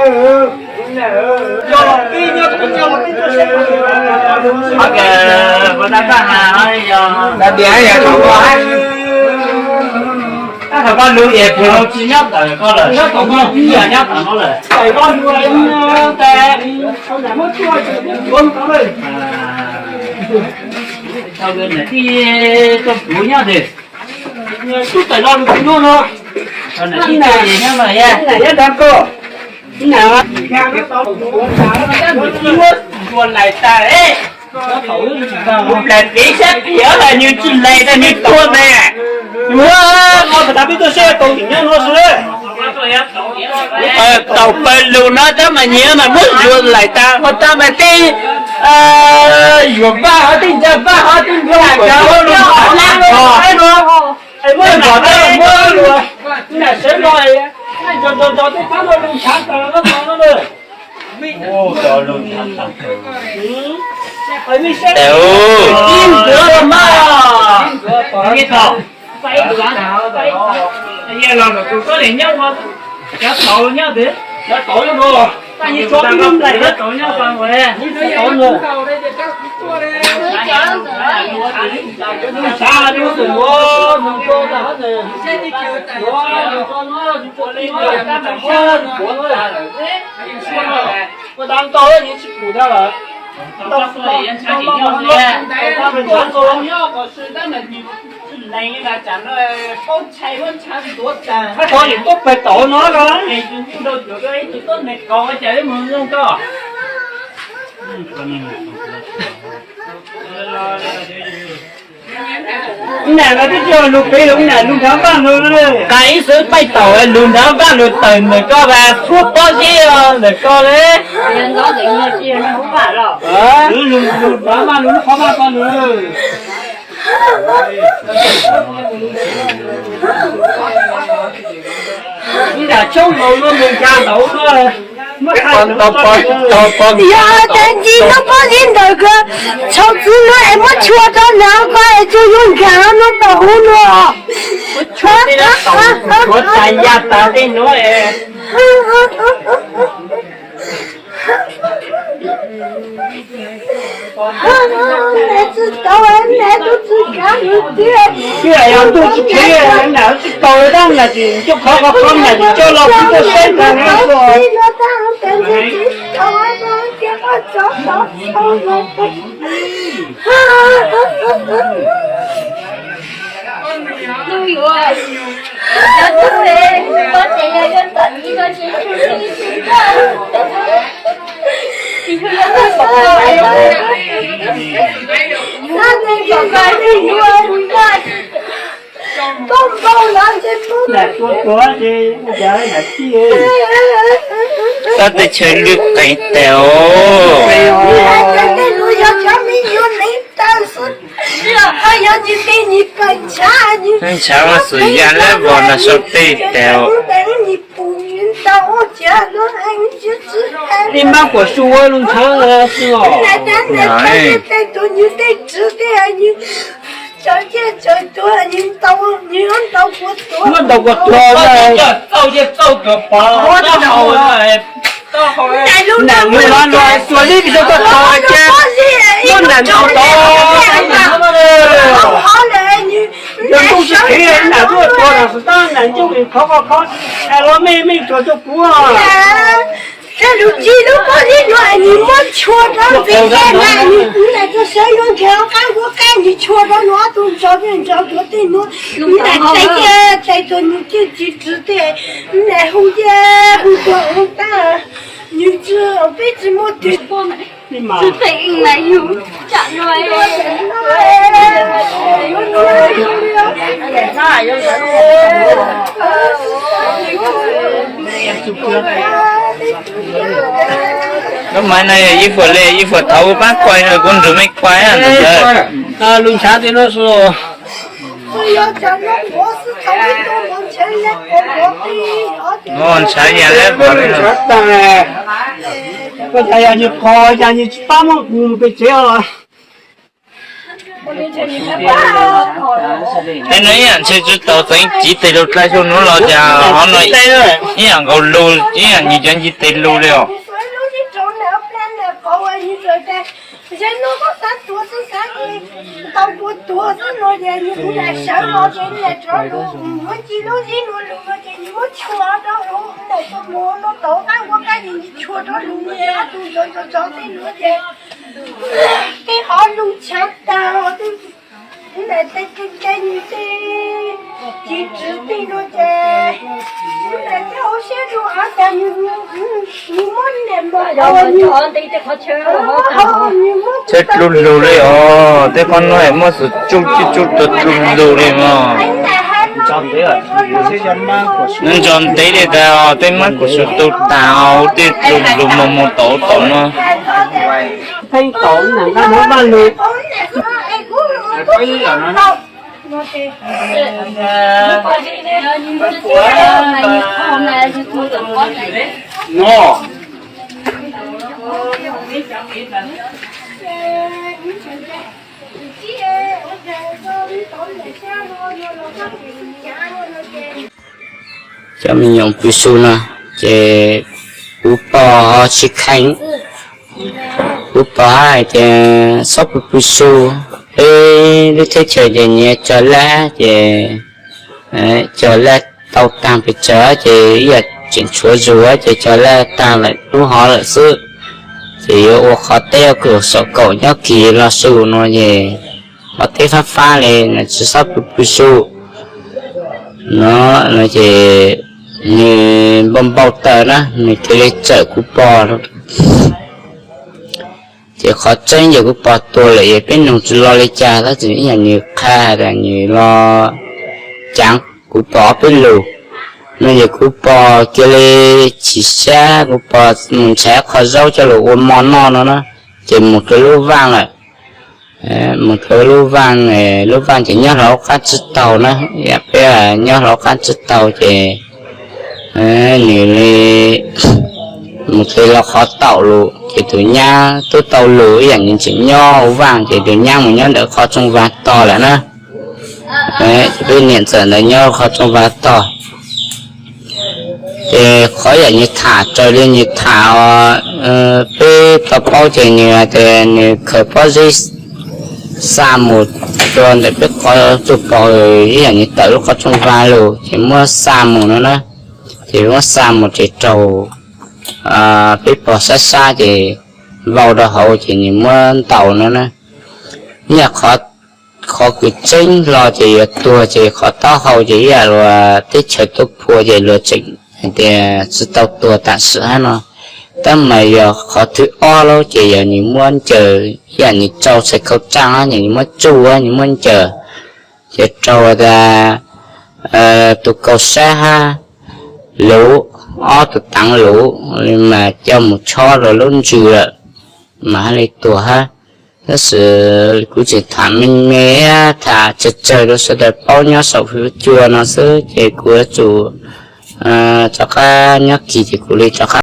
Ua cas ua dab tag na, yog dab tias yog thaum koj, tab thaum koj lug es puas tsis nyob ntawm koj lawm, nyob tom koj, nyob tom no lawm. Tij tuaj puv nyob twg? Tub tawm los lug tsis nub no. Tij na, nyob no, nyob dag koj. Ua lais tas, mus plam kev sab phiv los nws tsis lais tas nws tuag mas. Yuav, no tas peb tuaj saib tau tim nyob no xwb. Tau pawg lug no tab mas nyiam mas muab yuav lais tas, ho tab mas tej yuav vaj ho tej ntsa vaj ho tej npua lam cov lub no. Es muab nrog tej muab lus, nram sawv no, nrog nrog nrog tej pab no lug ntshav tas no no na. Tes ub, ib ntuav los mas. Los tus koj niam nyob, cov tau nyob twg? Cov tau nyob no. Ua dab ntau nws tsis pum dab lawm. Thaum nws tuaj pem tau no ko. Nam los twb tsis lug pem lug, nam lug nrhav vaj lug. Qas ib xwb paib taus lug nrhav vaj lug tawm ntawm koj vas txhua pob zeb ntawm koj le. Lug nrhav vaj lug lub qhov vaj ko lug. Ib nram tshoob laus no mus ncha ntawd no. Yog tas ntsis no pob zeb ntawm koj tshau txwv no es muab tshua rau nrad ko es tsuas yuav nkag no tom hauv no. Tshuav tas ya tas tej nuav. Nws tsis tau, nws tsis kav nws tiag. Twb yog ntuj tsis kev, nam tsis tau li tab nam tsis coj qhov qhov nam tsis coj los kuv tuaj saib ntag. Tab tej chaw lwj qees tas os. Ntshav mas xum ya lab vos no sau tej tas os. Ib mab kuam su ua lub ntshav xwb os. Muab ntaus kuv tuag. Nam lus no luag tuag li koj tau ces muab nam ntaus tod. Yog ntuj tsis kev nam tuaj tuag los tab nam ncuj qhov qhov qhov los mej mej tuag rau kuv. Lub tsis lub pob zeb no nws muab tshua rau npe na, nws kuv nam tuaj sawv yuav nrhiav qab nkuaj qab nws tshua rau nws ob tug ntsov ntsov tuav tej nuav, nws nam tais tais tuag nws cwj tsis txwv tej, nws nam hu ye hu tuag ua tag, nws tsis peb tsis muaj twg. Lub maiv no yog ib fuam le ib fuam thaud pab kuaj no kuv nrug mej kuaj ntawd. Lub ntshav tej no su. Ntshav yam le koj cas yog nws qos cas nws tsis pab muab kuv pem tsev os. Tej no ib yam ntshe tsis tau txeev tiv tes lug dlai xyoo nuav los cas ho no ib yam nkaus lug ib yam nyias cov tiv tes lug li os. Tej qhov lug chaw tag, tej, tej, tej, tej, tsis tswv tej no ces, tej hauv siab rau av tas, nws muab niam mos, nws muab tsheb dlub lug li os, tej qhov no muab xus tsuj tsuj tsuj tsuj dlub lug li mog. Nws ntso ntev li tas os, tej mab kuv xus tu tas os, tej dlub lug mos mos tau tau no. Cov me nyuam pw su no ces kuv pog ho tsis kheev, kuv pog hais tias txhob pw pw su, peb lub teb chaws ces nyias cog laj ces cog laj tau tag pes tsawg ces ib yam tseem tshuav zus ces cog laj tag lawm lub hov lawm xwb. Ces yuav ua qhov teb ua saum kaum nyob kis los su no ces qhov teb fab fab li no tsis txhob pw pw su no, no ces nws npau npau taws na nws cia li txawm kuv pog. Ces qhov tseeb ces kuv pog tuag lawm es peb nug tsis los li cas tab sis ib yam nws qha tas nws los caav kuv pog ob peb lus no ces kuv pog cia li chim siab, kuv pog mus ntshai qho zaub coj los ua mov noj no na, ces mus rau lub vaj lawm. Mus rau lub vaj, lub vaj ces nyob hauv qab tsib taug na, yam peb nyob hauv qab tsib taug ces nws li mus txog los qhov taum lus ces tus nyab twb tau lus ib yam nws tseem nyob hauv vaj ces tus nyab mus nyob ntawm qhov tsoo vag tog lawm na. Ces peb niam txawm ntawd nyob qhov tsoo vag tog. Ces qhov yam nws tham raws li nws tham, peb tau paub ces nws hais tias nws khaws pob zeb xa mus rau ntawm peb qhov tsoo pog, ib yam nws tawm lub qhov tsoo vag lug ces muab xa mus no na. Ces muab xa mus ces raug peb pog sab sab ces vau rau hauv ces nws muab ntaus no na. Ib yam qhov kws tseeb hlo ces yuav tuag ces qhov taub hau ces ib yam luag teb chaws tuaj phua ces luag tseem hais tias tsis tau tuag tam sim hab no. Tab mas yog qhov thib ob lawm ces yog nws muab ncaws, ib yam nws tsau txhais khau tsaaj, nws muab tsuj, nws muab ncaws, ces raug tas tus kaus sab hab luv, ob tug teev luv li mas coj mus chob rau lub ntsws lawm mas hab li tuag hab. Tab sis kuv tseem tham me me, tham tsawg tsawg rau sawv daws paub nyob saum huab cua no xwb ces kuv yuav tsum rov qab nyob kis ces kuv li rov qab